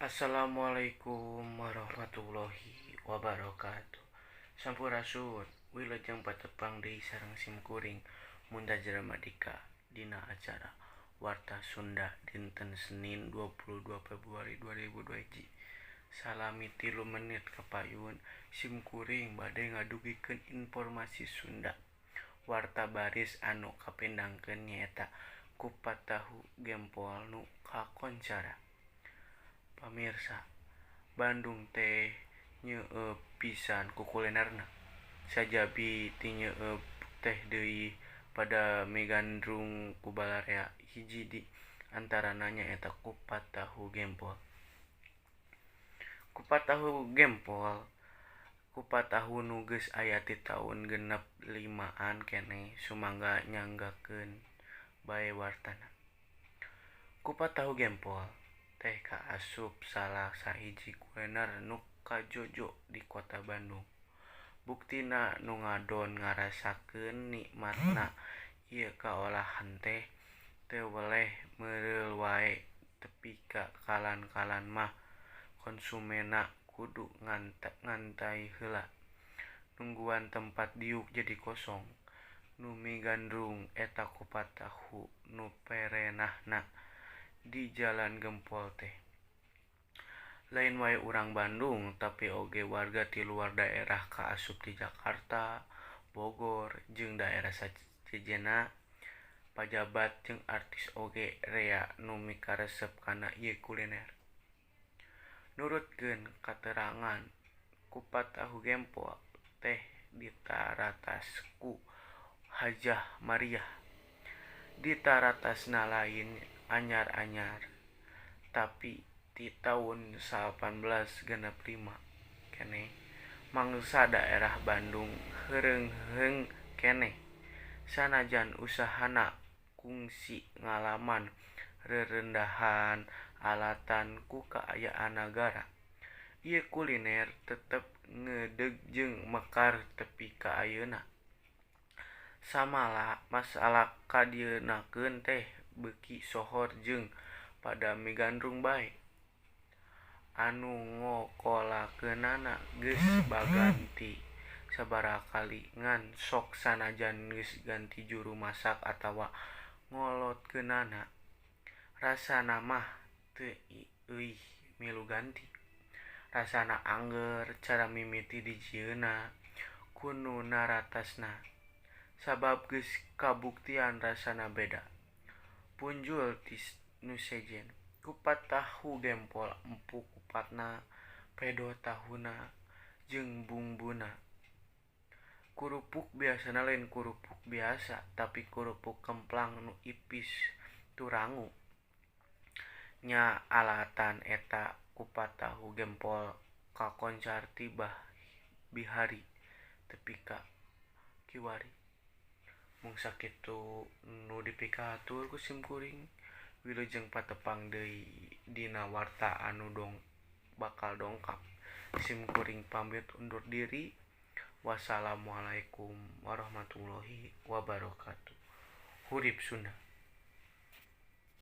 Assalamualaikum warahmatullahi wabarakatuh. Sampurasun, wilujeng patepang deui sareng simkuring Muntajir Ramadika dina acara Warta Sunda dinten Senin 22 Februari 2021. Salami 3 menit kapayun simkuring bade ngadugikeun informasi Sunda. Warta baris anu kapindangkeun nyaeta kupat tahu gempol nu kakoncara. Pamirsa, Bandung teh nyeueup pisan ku kulinerna. Sajabi ti nyeueup teh deui pada migandrung ku balarea hiji di antarana nyaeta kupat tahu gempol. Kupat tahu gempol, kupat tahu nu geus aya ti taun 65-an keneh sumangga nyanggakeun bae wartana. Kupat tahu gempol teh kaasup salah sahiji kuliner nu kajojo di kota Bandung. Buktina nu ngadon ngarasakeun nikmatna ieu kaolahan teh teu weleh meureul wae tepi ka kalan-kalan mah konsumenna kudu ngantay heula. Nungguan tempat diuk jadi kosong. Nu migandrung eta kupat tahu nu perenahna di Jalan Gempol teh. Lain wae urang Bandung tapi oge warga ti luar daerah kaasup ti Jakarta, Bogor jeung daerah sajejenna. Pajabat jeung artis oge rea nu mikaresep kana ieu kuliner. Nurutkeun katerangan kupat tahu gempol teh ditaratas ku Hajah Mariah. Ditaratasna lain anyar-anyar tapi ti taun 1865 keneh mangsa daerah Bandung heureung keneh. Sanajan usahana kungsi ngalaman rerendahan alatan ku kaayaan nagara, ieu kuliner tetep ngeudeg jeung mekar tepi ka ayeuna. Samala masalah kadieunakeun teh beuki sohor jeung pada migandrung bae. Anu ngokolakeunana geus baganti sabaraha kali ngan sok sanajan geus ganti juru masak atawa ngolotkeunana, rasana mah teu euih milu ganti. Rasana angger cara mimiti dijieunna ku nu naratasna, sabab geus kabuktian rasana beda. Punjul ti nu sejen, kupat tahu gempol empuk kupatna, pedo tahuna, jeung bumbuna. Kurupuk biasana lain kurupuk biasa, tapi kurupuk kemplang nu ipis turangu. Nya alatan eta kupat tahu gempol kakoncar ti bihari tepi ka kiwari. Mung sakitu nu dipikahatur ku simkuring, wilujeng patepang deui dina warta anu bakal dongkap. Simkuring pamit undur diri. Wassalamualaikum warahmatullahi wabarakatuh. Hurip Sunda.